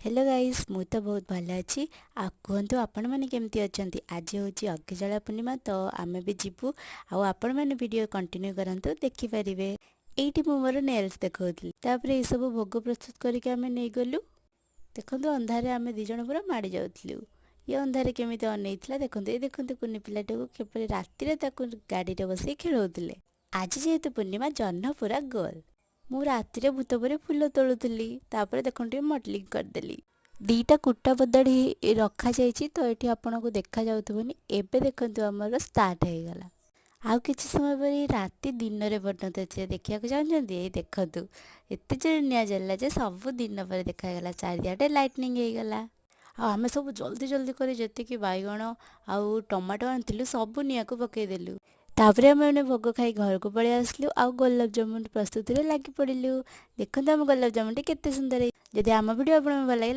Hello guys, ମୁଁ ତ ବହୁତ ଭଲ ଅଛି। ଆଉ କୁହନ୍ତୁ, ଆପଣମାନେ କେମିତି ଅଛନ୍ତି? ଆଜି ହେଉଛି ଅଗ୍ନିଜଳା ପୂର୍ଣ୍ଣିମା, ତ ଆମେ ବି ଯିବୁ। ଆଉ ଆପଣମାନେ ଭିଡ଼ିଓ କଣ୍ଟିନ୍ୟୁ କରନ୍ତୁ, ଦେଖିପାରିବେ। ଏଇଠି ମୁଁ ମୋର ନେଲ୍ସ ଦେଖାଉଥିଲି। ତାପରେ ଏସବୁ ଭୋଗ ପ୍ରସ୍ତୁତ କରିକି ଆମେ ନେଇଗଲୁ। ଦେଖନ୍ତୁ, ଅନ୍ଧାରରେ ଆମେ ଦୁଇ ଜଣ ପୁରା ମାଡ଼ି ଯାଉଥିଲୁ। ଇଏ ଅନ୍ଧାରେ କେମିତି ଅନେଇଥିଲା ଦେଖନ୍ତୁ। ଏ ଦେଖନ୍ତୁ, କୁନି ପିଲାଟାକୁ କିପରି ରାତିରେ ତାକୁ ଗାଡ଼ିରେ ବସେଇ ଖେଳଉଥିଲେ। ଆଜି ଯେହେତୁ ପୂର୍ଣ୍ଣିମା, ଜହ୍ନ ପୁରା ଗୋଲ। ମୁଁ ରାତିରେ ଭୂତ ପରି ଫୁଲ ତୋଳୁଥିଲି। ତାପରେ ଦେଖନ୍ତୁ, ଟିକେ ମଡେଲିଂ କରିଦେଲି। ଦୁଇଟା କୁଟା ବଦଳି ରଖାଯାଇଛି, ତ ଏଠି ଆପଣଙ୍କୁ ଦେଖାଯାଉଥିବନି। ଏବେ ଦେଖନ୍ତୁ, ଆମର ଷ୍ଟାର୍ଟ ହେଇଗଲା। ଆଉ କିଛି ସମୟ ପରେ ରାତି ଦିନରେ ପରିଣତ ଅଛି। ଦେଖିବାକୁ ଚାହୁଁଛନ୍ତି? ଏଇ ଦେଖନ୍ତୁ, ଏତେ ଜୋରେ ନିଆଁ ଜଳିଲା ଯେ ସବୁ ଦିନ ପରେ ଦେଖାଗଲା। ଚାରିଆଡ଼େ ଲାଇଟନିଂ ହେଇଗଲା। ଆଉ ଆମେ ସବୁ ଜଲ୍ଦି ଜଲ୍ଦି କରି ଯେତିକି ବାଇଗଣ ଆଉ ଟମାଟୋ ଆଣିଥିଲୁ, ସବୁ ନିଆଁକୁ ପକାଇଦେଲୁ। ତାପରେ ଆମେ ମାନେ ଭୋଗ ଖାଇ ଘରକୁ ପଳେଇ ଆସିଲୁ ଆଉ ଗୋଲାପଜାମୁନ ପ୍ରସ୍ତୁତିରେ ଲାଗି ପଡ଼ିଲୁ। ଦେଖନ୍ତୁ, ଆମ ଗୋଲାପଜାମୁନଟି କେତେ ସୁନ୍ଦର। ଯଦି ଆମ ଭିଡ଼ିଓ ଆପଣଙ୍କୁ ଭଲ ଲାଗେ